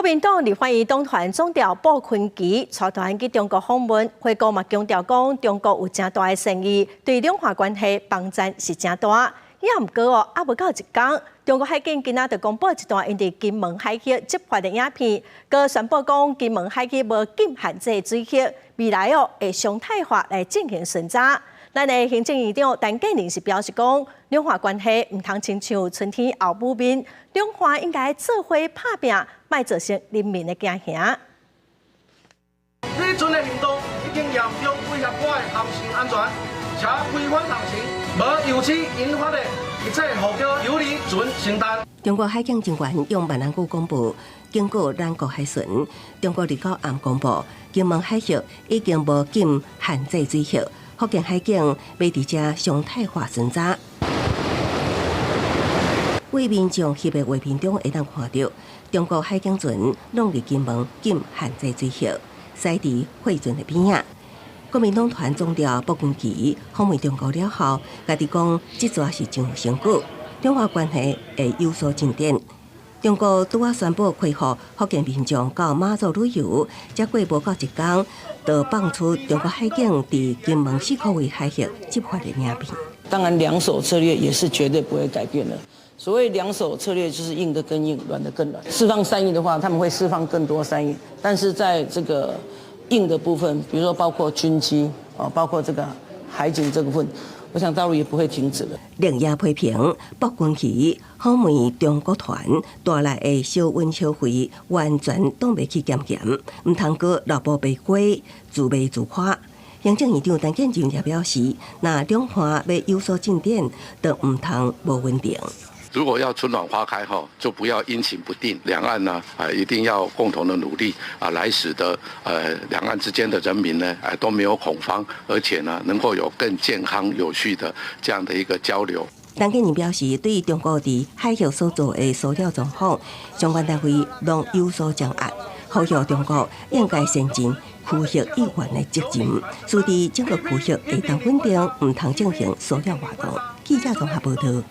國民黨立法院黨團總召傅崐萁帶團去中國訪問，回國嘛強調講，中國有誠大的善意，對兩岸關係幫贊是誠大。也毋過哦，猶無夠一工，中國海警今仔就公布一段𪜶佇金門海域執法的影片，閣宣布講金門海域無禁限制水域，未來哦會常態化來進行巡查。咱的行政院長陳建仁是表示講，兩岸關係毋通親像春天後母面，兩岸應該做伙拍拚，莫造成人民的驚嚇。你船的行動已經嚴重威脅我的航行安全，請規範航行，無由此引發的一切後果由你船承擔。中國海警人員用閩南語廣播警告咱國海巡。中國日九暗公布，金門海域已經無禁限制水域，福建海警欲佇遮常態化巡查。為民眾翕的畫面中會當看著，中國海警船攏佇金門禁限制水域，駛佇貨船的邊仔。國民黨團總召傅崐萁訪問中國了後，家己講這逝是真有成果，兩岸關係會有所進展。中國拄仔宣布開放福建民眾到馬祖旅遊，才過無夠一工，就放出中國海警佇金門四箍圍海域執法的影片。當然，兩手策略也是絕對不會改變的。所謂兩手策略，就是硬的更硬，軟的更軟。釋放善意的話，他們會釋放更多善意，但是在這個硬的部分，比如說包括軍機啊，包括這個海警這個部分，我想大陸也不會停止的。連夜批評傅崐萁訪問中國團帶來的小溫小惠，完全擋袂去檢驗，毋通閣蘿蔔白瓜，自賣自誇。行政院長陳建仁也表示，若兩岸欲有所進展，就毋通無穩定。如果要春暖花開，哈，就不要陰晴不定。兩岸呢，啊，一定要共同的努力啊，來使得兩岸之間的人民呢，啊都沒有恐慌，而且呢，能夠有更健康有序的這樣的一個交流。陳建仁表示，對於中國佇海域所做的騷擾狀況，相關單位攏有所掌握，呼籲中國應該善盡區域議員的責任，使得整個區域會當穩定，毋通進行騷擾活動。記者綜合報道。